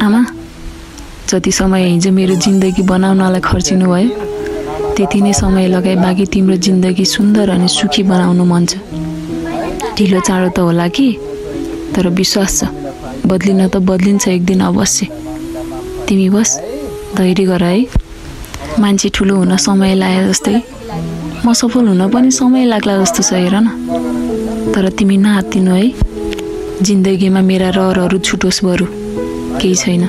आमा जति समय हिजो मेरो जिन्दगी बनाउनलाई खर्चिनु भयो त्यति नै समय लगाए बाँकी तिम्रो जिन्दगी सुन्दर अनि सुखी बनाउनु मन छ। ढिलो चाँडो त होला कि तर विश्वास छ बदलिन त बदलिन्छ एक दिन अवश्य। तिमी बस धैर्य गर है। मान्छे ठुलो हुन समय लागे जस्तै म सफल हुन पनि समय लाग्ला जस्तो छ हेर न। तर तिमी नहात्तिनु है। जिन्दगीमा मेरा रहरहरू छुटोस् बरु केही छैन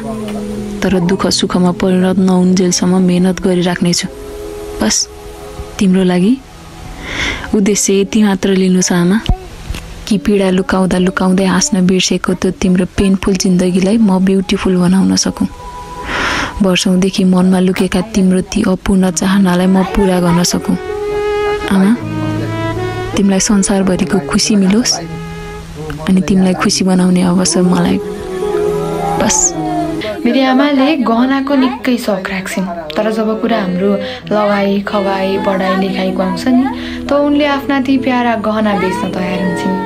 तर दुःख सुखमा परिणत नहुन्जेलसम्म मेहनत गरिराख्नेछु। बस तिम्रो लागि उद्देश्य यति मात्र लिनु छ आमा कि पीडा लुकाउँदा लुकाउँदै हाँस्न बिर्सेको त्यो तिम्रो पेनफुल जिन्दगीलाई म ब्युटिफुल बनाउन सकूँ। वर्षौंदेखि मनमा लुकेका तिम्रो ती अपूर्ण चाहनालाई म पूरा गर्न सकूँ। आमा तिमीलाई संसारभरिको खुसी मिलोस् अनि तिमीलाई खुसी बनाउने अवसर मलाई। बस मेरी आमाले गहनाको निकै शौक राख्छिन् तर जब कुरा हाम्रो लगाई खवाई पढाइ लेखाइको आउँछ नि त उनले आफ्ना ती प्यारा गहना बेच्न तयार हुन्छन्।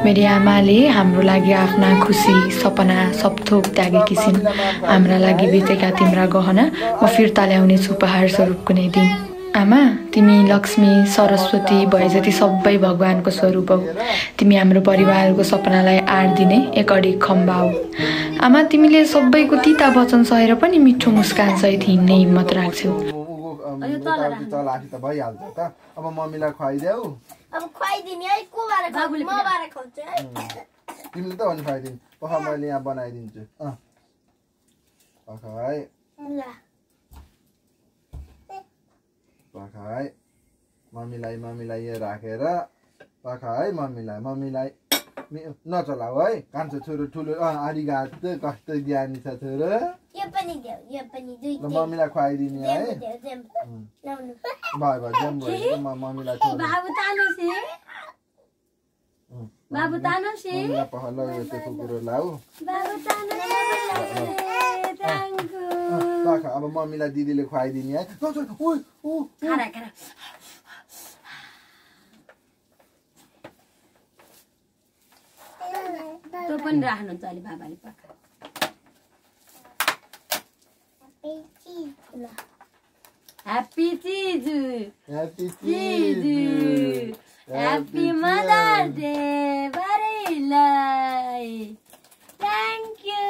मेरी आमाले हाम्रो लागि आफ्ना खुसी सपना सब थोक त्यागेकी छिन्। हाम्रा लागि बेचेका तिम्रा गहना म फिर्ता ल्याउनेछु उपहार स्वरूप कुनै दिन। आमा तिमी लक्ष्मी सरस्वती भए जति सबै भगवानको स्वरूप हौ। तिमी हाम्रो परिवारको सपनालाई आड दिने एक अडिग खम्बा हौ। आमा तिमीले सबैको तिता वचन सहेर पनि मिठो मुस्कान सहित हिँड्ने हिम्मत राख्छौ। अब मम्मीलाई खुवाइदेऊ। अब खुवाइदिने है को बारे खाउँछ म बारे खाउँछ है। तिमीले त अनि खुवाइदिनु पख मैले यहाँ बनाइदिन्छु। पख है ल पख है मम्मीलाई यो राखेर पख है मम्मीलाई नचलाऊ है कान्छो छोरो ठुलो आरिघाट कस्तो ज्ञानी छ छोरो। यो पनि देऊ यो पनि दुई ल मम्मीलाई खुवाइदिने है। भयो जम्बो मम्मीलाई बाबु तानुसी बाबु तानुसी मम्मीलाई पख ल यो त्यो कुकुरो लाऊ बाबु तानुसी थ्याङ्क यू। पख अब मम्मीलाई दिदीले खुवाइदिने है। खारा खारा त्यो पनि राख्नुहुन्छ अलि बाबाले पका। ह्याप्पी चिजु ह्याप्पी मदर डे बरैलाई थ्याङ्क यू।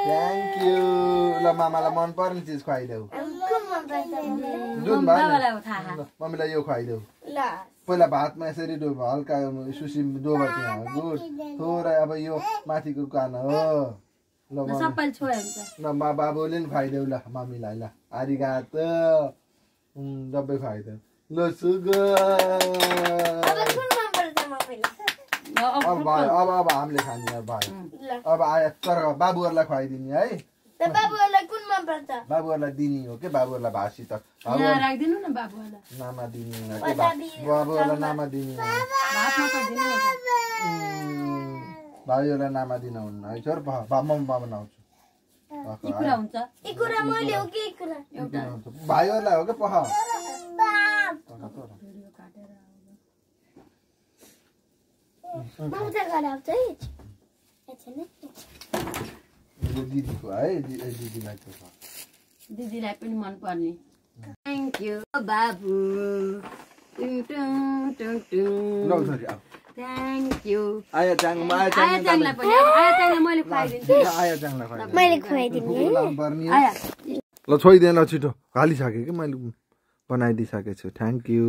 ल मामालाई मन पर्ने चिज खुवाइदेऊ। मम्मीलाई यो खुवाइदेऊ। पहिला भातमा यसरी हल्का सुसी डोबर त्यहाँ गुड थोरै अब यो माथिको कान हो। ल सबै छोए हुन्छ। ल बाबुले नि खुवाइदेऊ ल मम्मीलाई ल आरिघात डब्बै खुवाइदेऊ। ल अब हामीले खाने भयो। अब आयो तर बाबुहरूलाई खुवाइदिने है। बाबुहरूलाई कुन मन पर्छ? बाबुहरूलाई दिने हो के बाबुहरूलाई भाषी त राख्दिनु न बाबुहरूलाई नामा दिने के बाबुहरूलाई नामा दिने भाइहरूलाई नामा दिन हुन्न है छोर बाबा बनाउँछु। भाइहरूलाई हो कि पख दिदीको है दिदीलाई पनि मन पर्ने। थ्याङ्क यू बाबु थ्याङ्क यू। आया चाङलाई मैले खुवाइदिन्छु। ल छोइदिएन छिटो हालिसकेँ कि मैले बनाइदिइसकेको छु। Thank you.